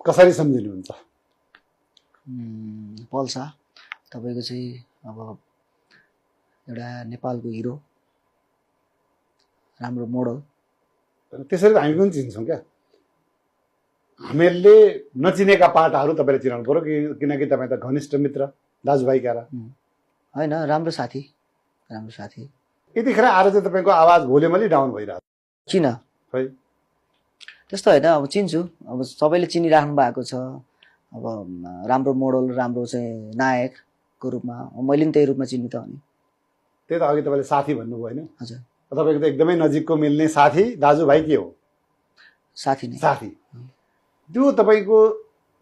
कसरी सम्झिनुहुन्छ? पल्सा तपाईको चाहिँ अब एउटा नेपालको हिरो, राम्रो मोडल। त्यसरी हामी पनि चिन्छौँ क्या। हामीहरूले नचिनेका पाटाहरू तपाईँले चिनाउनु पर्यो किनकि तपाईँ त घनिष्ठ मित्र दाजुभाइ क्यारा होइन, राम्रो साथी, राम्रो साथी। यतिखेर आएर चाहिँ तपाईँको आवाज भोल्युमली डाउन भइरहेको किन? है त्यस्तो होइन, अब चिन्छु, अब सबैले चिनिराख्नु भएको छ। अब राम्रो मोडल, राम्रो चाहिँ नायकको रूपमा मैले पनि त्यही रूपमा चिन्ने त हो नि। त्यही त अघि तपाईँले साथी भन्नुभयो होइन? हजुर, तपाईँको त एकदमै नजिकको मिल्ने साथी दाजुभाइ के हो? साथी नै। साथी। त्यो तपाईँको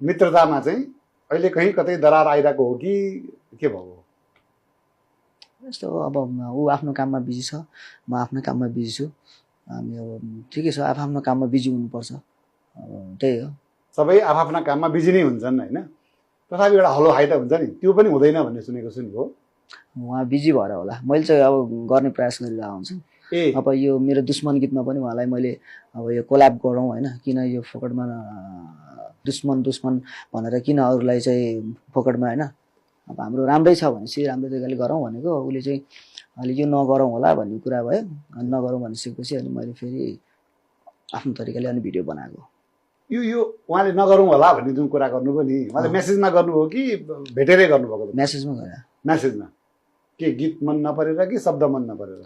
मित्रतामा चाहिँ अहिले कहीँ कतै दरार आइरहेको हो कि के भएको? यस्तो हो, अब ऊ आफ्नो काममा बिजी छ, म आफ्नो काममा बिजी छु। हामी अब ठिकै छ, आफ्नो काममा बिजी हुनुपर्छ, अब त्यही हो। सबै आफ्ना काममा बिजी नै हुन्छन् होइन? तथापि एउटा हलो हाइ त हुन्छ नि, त्यो पनि हुँदैन भन्ने सुनेको हो। उहाँ बिजी भएर होला, मैले चाहिँ अब गर्ने प्रयास गरिरहेको हुन्छु। अब यो मेरो दुश्मन गीतमा पनि उहाँलाई मैले अब यो कोल्याब गरौँ होइन, किन यो फोकटमा दुश्मन दुश्मन भनेर किन अरूलाई चाहिँ फोकटमा होइन, अब हाम्रो राम्रै छ भनेपछि राम्रो तरिकाले गरौँ भनेको। उसले चाहिँ अहिले यो नगरौँ होला भन्ने कुरा भयो, अनि नगरौँ भनिसकेपछि अनि मैले फेरि आफ्नो तरिकाले अनि भिडियो बनाएको। यो उहाँले नगरौँ होला भन्ने जुन कुरा गर्नुभयो नि, उहाँले मेसेजमा गर्नुभयो कि भेटेरै गर्नुभएको? मेसेजमा गरे। मेसेजमा के गीत मन नपरेर कि शब्द मन नपरेर?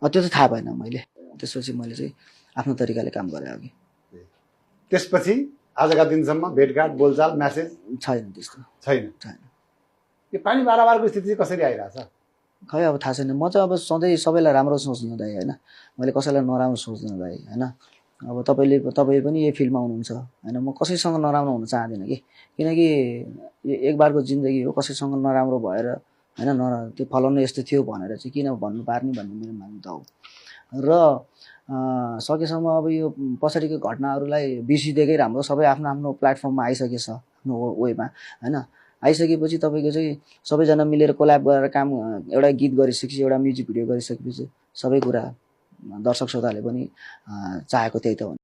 त्यो त थाहा भएन मैले। त्यसपछि मैले चाहिँ आफ्नो तरिकाले काम गरेँ अघि। त्यसपछि आजका दिनसम्म भेटघाट बोलचाल मेसेज छैन, त्यस्तो छैन। छैन। यो पानी बाराबारको स्थिति चाहिँ कसरी आइरहेछ? खै अब थाहा छैन। म चाहिँ अब सधैँ सबैलाई राम्रो सोच्नु दाइ होइन, मैले कसैलाई नराम्रो सोच्नु दाइ होइन। अब तपाईँ पनि यही फिल्डमा हुनुहुन्छ होइन, म कसैसँग नराम्रो हुन चाहदिनँ कि, किनकि एक बारको जिन्दगी हो, कसैसँग नराम्रो भएर होइन त्यो फलाउनु यस्तो थियो भनेर चाहिँ किन भन्नु पार्ने भन्ने मेरो मान्यता हो। र सकेसम्म अब यो पछाडिको घटनाहरूलाई बिर्सिदिएकै राम्रो। सबै आफ्नो आफ्नो प्लेटफर्ममा आइसकेछ, आफ्नो वेमा होइन। आइसकेपछि तपाईँको चाहिँ सबैजना मिलेर कोल्याब गरेर काम, एउटा गीत गरिसकेपछि, एउटा म्युजिक भिडियो गरिसकेपछि सबै कुरा दर्शक श्रोताले पनि चाहेको त्यही त हो।